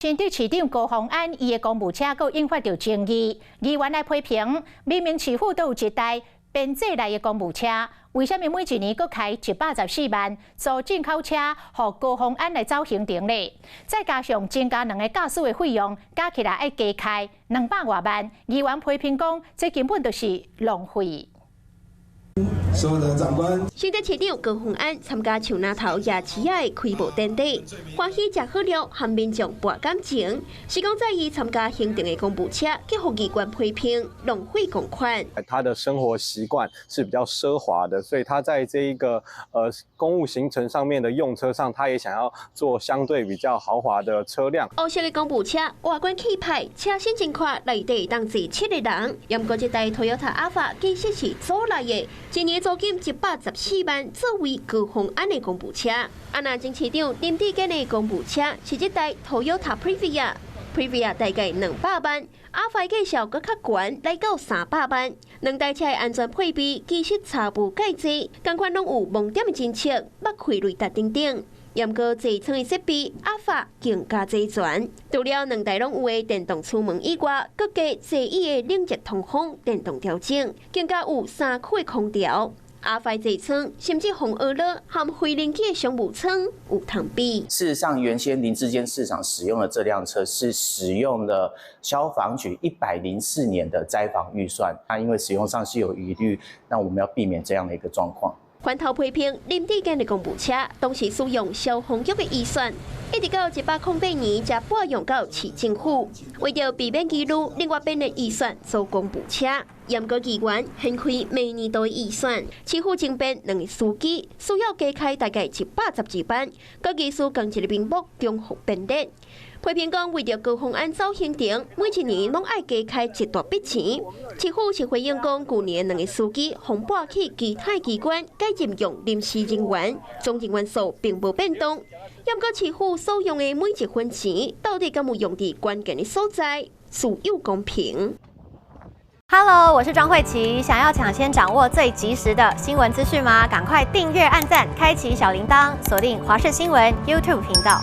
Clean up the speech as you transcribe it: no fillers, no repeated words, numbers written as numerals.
新竹市長高虹安伊的公務車閣引發著爭議，議員來批評，明明市府都有一台編制內的公務車，為啥物每一年閣開114萬租進口車，予高虹安來走行程咧？再加上增加兩个駕駛的費用，加起來愛加開200外萬。議員批評講，這根本就是浪費。所有的長官，新竹市長高虹安參加樹林頭夜市仔的開幕典禮，歡喜食好料，和民眾博感情。是講載伊參加行程的公務車，去予議員批評浪費公款。他的生活習慣是比較奢華的，所以他在這一個公務行程上面的用車上，他也想要做相對比較豪華的車輛。烏色的公務車外觀氣派，車身真闊，內底會當坐七個人。毋過這台 Toyota Alphard 其實是租來的，一年租金114萬，作為高虹安的公務車。啊，若前市長林智堅的公務車是這台 Toyota Previa，Previa 大概200萬，Alphard價數閣較懸，來到300萬。兩台車的安全配備其實差無蓋濟，仝款攏有盲點的偵測、目開雷達等等。毋過座艙的設備，Alphard 更加齊全。除了兩台攏有的電動車門以外，閣加座椅的冷熱通風、電動調整，更加有三區的空調。Alphard 座艙甚至防雨落和飛行機的商務艙有通比。事實上，原先林智堅市長使用的這輛車是使用了消防局104年的災防預算，那因為使用上是有疑慮，那我們要避免這樣的一個狀況。反頭批評林智堅的公務車，當時使用消防局的預算，一直到108年才撥用到市政府。為著避免疑慮，另外編列預算租公務車。嚴格議員掀開每年度的預算，市府徵編兩个司機，需要加開大概112萬，閣技術仝一个名目重複編列。批評講，為著高虹安走行程，每一年攏愛加開一大筆錢。市府是回應講，舊年兩个司機予撥去其他機關改任用臨時人員，總人員數並無變動。毋過市府所用的每一分錢，到底敢有用佇關鍵的所在，自有公平。 Hello，我是莊慧琪。想要搶先掌握最及時的新聞資訊嗎？趕快訂閱、按讚、開啟小鈴鐺，鎖定華視新聞 YouTube 頻道。